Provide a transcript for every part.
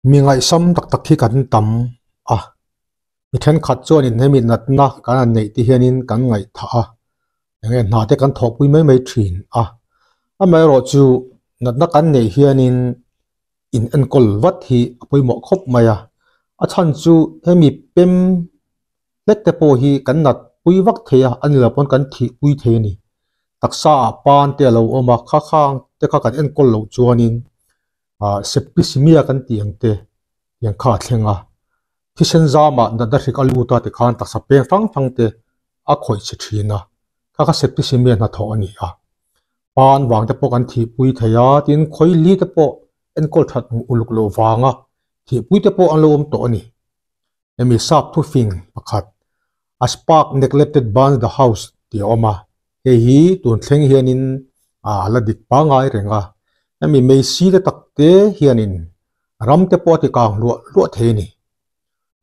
Mi ngaihsam tak tak hi kan tam a, mi thenkhat chuanin hemi natna kan han neih te hianin kan ngaihthah a, enge hna te kan thawhpui mai mai thin a. Amaherawhchu natna kan neih hianin in enkawl vat hi a pawimawh khawp mai a, a chhan chu hemi pem hlek te pawh hi kan nat pui vak thei a, a ni lo pawn kan thih pui thei a ni. Taksa ah pan te a lo awm a, kha khang te kha kan enkawl loh chuanin ah septicemia kan tih ang te tiang kha a thleng a, thisen zamah natna hrik a lut a tikhan taksa peng hrang hrang te a khawih chhe thin a, kha kha septicemia hnathawh a ni a. Pan vang te pawh kan thihpui thei a, tin khawihli te pawh enkawl that uluk loh vanga thihpui te pawh an lo awm tawh a ni. Hemi sap thufing pakhat, A spark neglected burns the house tih a awm a, hei hi tun thleng hianin a la dik pangngai reng a, hemi meisi te tak te hianin ram te pawh a ti kang hluah hluah thei a ni.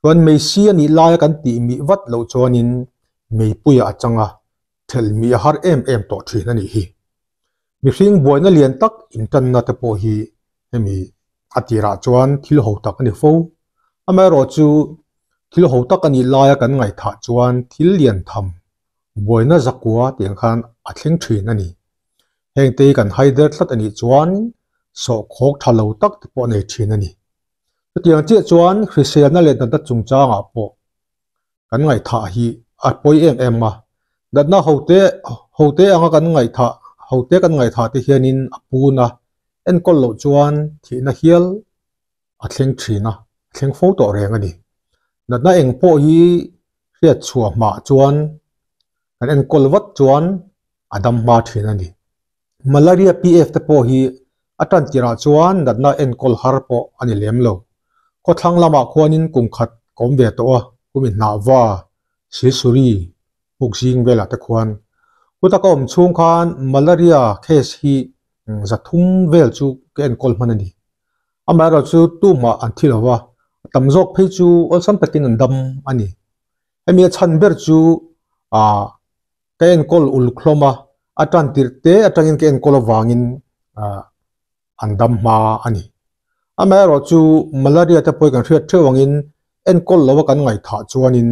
Chuan meisi a nih laia kan tih mih vat loh chuanin meipuiah a chang a, thelh mih a har em em tawh thin a nih hi. Mihring buaina lian tak intanna te pawh hi hemi a tirah chuan thil ho tak a ni fo. Amaherawhchu thil ho tak a nih laia kan ngaihthah chuan thil lian tham buaina zakua tiang khan a thleng thin a ni. Hengte hi kan haider tlat a nih chuan sawhkhawk tha lo tak te pawh a nei thin a ni. Chutiang chiah chuan hriselna leh natna chungchangah pawh kan ngaihthah hi a pawi em em a, natna hote hote anga kan ngaihthah hote kan ngaihthah te hianin a pun a, enkawl loh chuan thihna hial a thleng thin a, a thleng fo tawh reng a ni. Natna eng pawh hi hriat chhuah hmah chuan kan enkawl vat chuan a dam hma thin a ni. Malaria PF te pawh hi a tan tirah chuan natna enkawl har pawh a ni lem lo. Khawthlang lamah khuanin kum khat ka awm ve tawh a, kum inhnah va, Silsuri, Hukzing velah te khuan. Khuta ka awm chhung khan Malaria case hi 300 vel chu ka enkawl hman a ni. Amaherawhchu tumah an thi lo va, a tam zawk phei chu awlsam takin an dam a ni. Hemi a chhan ber chu ah Ka enkawl uluk hlawm a, a tan tirh te atangin ka enkawl avangin an dam hma a ni. Amaherawhchu malaria te pawh hi kan hriat theuh angin enkawl lo a kan ngaihthah chuanin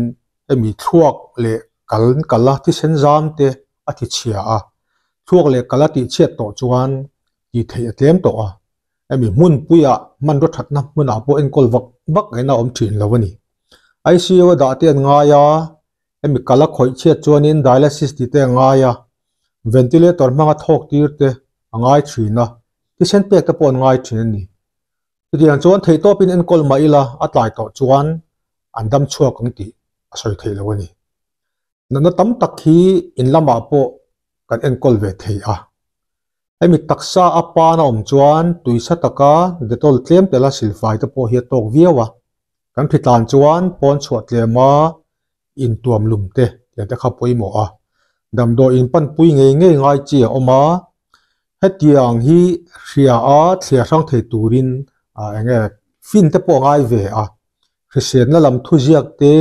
hemi thluak leh kal kal a thisen zam te a ti chhia a, thluak leh kal a tih chhiat tawh chuan tih theih a tlem tawh a, hemi hmunpuiah hmanraw thatna hmunah pawh enkawl vak vak ngaihna a awm thin lo a ni. ICU a dah te an ngai a. Hemi kal a khawih chhiat chuanin dialysis tih te a ngai a, ventilator hmanga thawk tir te a ngai thin a, thisen pek te pawh an ngai thin a ni. Chutiang chuan theihtawpin enkawl mah ila a tlai tawh chuan an dam chhuak ang tih a sawi theih lo a ni. Natna tam tak hi in lamah pawh kan enkawl ve thei a. Hemi taksa a pan a awm chuan tuisa taka Dettol tlem tela silfai te pawh hi a tawk viau a. Kan thitlan chuan pawn chhuah tlema intuam lum te tiang te kha pawimawh a. Damdawi in panpui ngei ngei ngai chi a awm a. Hetiang hi hria a thliar hrang thei turin eng nge fin te pawh a ngai ve a. Hriselna lam thuziak te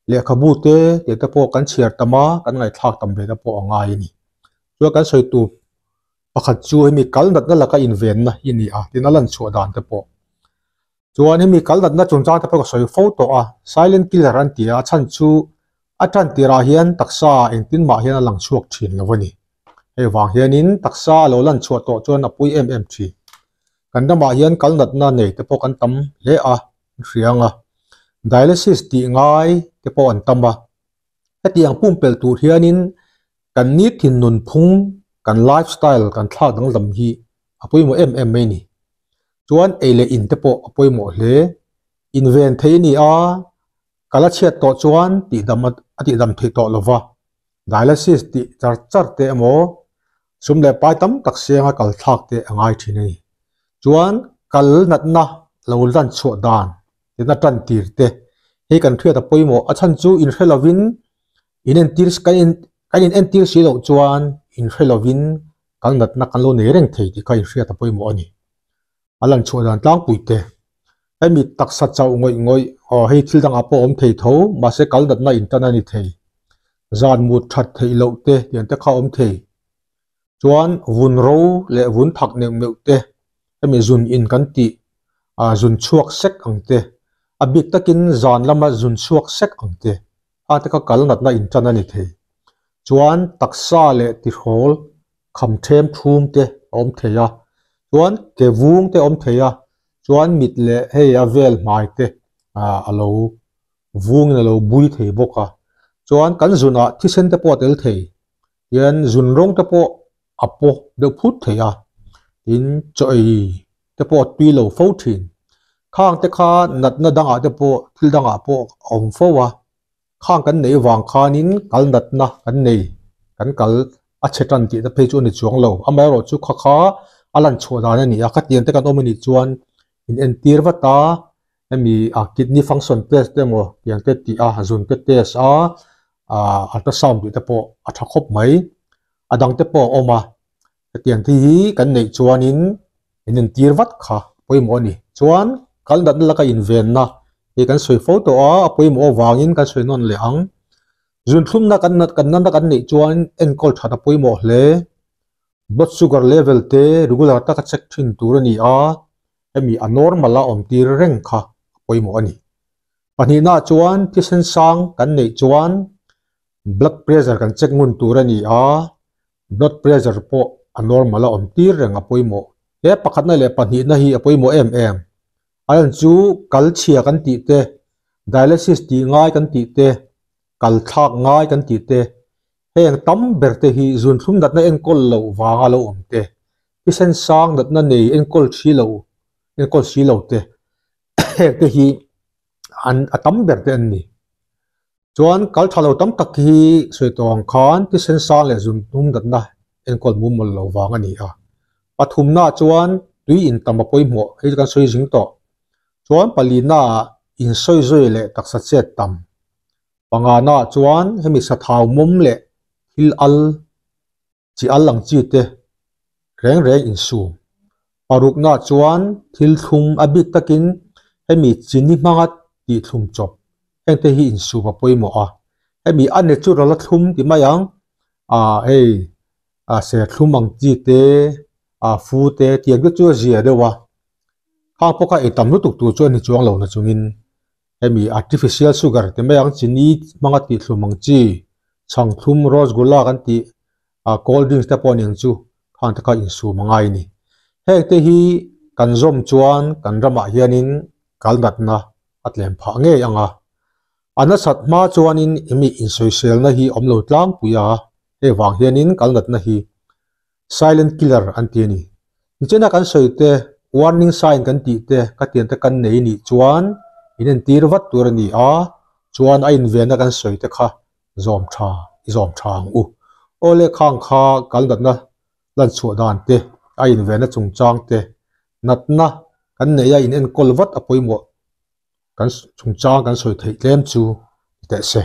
Lehkhabu te tih te pawh kan chhiar tam a, kan ngaihthlak tam ve te pawh a ngai a ni. Chuan kan sawi tur pakhat chu hemi kal natna laka invenna hi a ni a, tin a lan chhuah dan te pawh. Chuan hemi kal natna chungchang te pawh ka sawi fo tawh a, silent killer an ti a, a chhan chu a tan tirah hian taksa engtin mah hian a lang chhuak thin lo a ni. Hei vang hianin taksa a lo lan chhuah tawh chuan a pui em em thin. Kan ramah hian kal natna nei te pawh kan tam hle a, hriang a, dialysis tih ngai te pawh an tam a. Hetiang pumpelh tur hianin kan nitin nunphung, kan lifestyle kan thlak danglam hi a pawimawh em em mai a ni. Chuan ei leh in te pawh a pawimawh hle. Inven theih a ni a, kal a chhiat tawh chuan tihdam a tihdam theih tawh lova, dialysis tih char char te emaw sum leh pai tam tak sianga kal thlak te a ngai thin a ni. Chuan kal natna lo lan chhuah dan tina tan tir te hei kan hriat a pawimawh a chhan chu inhre lovin in entir kan in kan in entir si loh chuan inhre lovin kal natna kan lo nei reng thei tih kha inhriat a pawimawh a ni. A lan chhuah dan tlangpui te hemi taksa chauh ngawih ngawih aw hei thil dangah pawh a awm thei tho mahse kal natna intan a ni thei zan mut that theih loh te tiang te kha a awm thei. Chuan vun ro leh vun thak neuh neuh te hemi zun in kan tih Ah zun chhuak sek ang te, a bik takin zan lama zun chhuak sek ang te, a te kha kal natna intan a ni thei. Chuan taksa leh tihrawl kham them thum te a awm thei a, chuan ke vung te a awm thei a, chuan mit leh hei a vel hmai te ah a lo vungin a lo bui thei bawk a. Chuan kan zunah thisen te pawh a tel thei, tian zun rawng te pawh a paw deuh phut thei a, tin chaw ei te pawh a tui lo fo thin. Khang te kha natna dangah te pawh thil dangah pawh a awm fo a, khang kan neih vang khanin kal natna kan nei, kan kal a chhe tan tih te phei chu a ni chuang lo. Amaherawhchu kha kha a lan chhuah dan a ni a, khatiang te kan awm a nih chuan in entir vat a, hemi a kidney function test te emaw tiang te tih a, zun te test a, ah ultrasound tih te pawh a tha khawp mai. A dang te pawh a awm a, hetiang te hi kan neih chuanin in entir vat kha pawimawh a ni. Chuan kal natna laka invenna hi kan sawi fo tawh a, a pawimawh avangin kan sawi nawn leh ang. Zunthlumna kan nat kan natna kan neih chuan enkawl that a pawimawh hle. Blood sugar level te regular taka check thin tur a ni a, hemi a normal a awm tir reng kha a pawimawh a ni. Pahnihnaah chuan thisen sang kan neih chuan Blood pressure kan check ngun tur a ni a, blood pressure pawh a normal a awm tir reng a pawimawh. He pakhatna leh pahnihna hi a pawimawh em em. A lan chu kal chhia kan tih te, dialysis tih ngai kan tih te, kal thlak ngai kan tih te, heng tam ber te hi zunthlum natna enkawl loh vanga lo awm te, thisen sang natna nei enkawl thi lo enkawl si lo te heng te hi an a tam ber te an ni. Chuan kal tha lo tam tak hi sawi tawh ang khan thisen sang leh zun hnum natna enkawl mum mawlh lo vang a ni a. Pathumnaah chuan tui intam a pawimawh hei chu kan sawi zing tawh. Chuan palinaah insawi zawi leh taksa chet tam. Panganaah chuan hemi sathau mawm leh thil al chi al ang chi te reng reng insum. Paruknaah chuan thil thlum a bik takin hemi chini hmanga tih thlum chawp hengte hi insum a pawimawh a. Hemi a natural a thlum ti mai ang, ah hei ah serthlum ang chi te, ah fu te tiang te chu a zia deuh a. Khang pawh kha ei tam lutuk tur chu a ni chuang lo nachungin hemi artificial sugar ti mai ang chini hmanga tih thlum ang chi chhang thlum rosgulla kan tih ah cold drinks te pawh nen chu khang te kha insum a ngai a ni. Heng te hi kan zawm chuan kan ramah hianin kal natna a tlem phah ngei ang a, a nasat hma chuanin emi insawiselna hi awm lo tlangpui a, hei vang hianin kal natna hi Silent killer an ti a ni. Nichina kan sawi te, warning sign kan tih te, ka tian te kan nei nih chuan in entir vat tur a ni a, chuan a invenna kan sawi te kha zawm tha, i zawm tha ang u. Aw le khang kha kal natna lan chhuah dan te, a invenna chungchang te, natna kan neih a in enkawl vat a pawimawh kan chungchang kan sawi theih tlem chu ti teh se.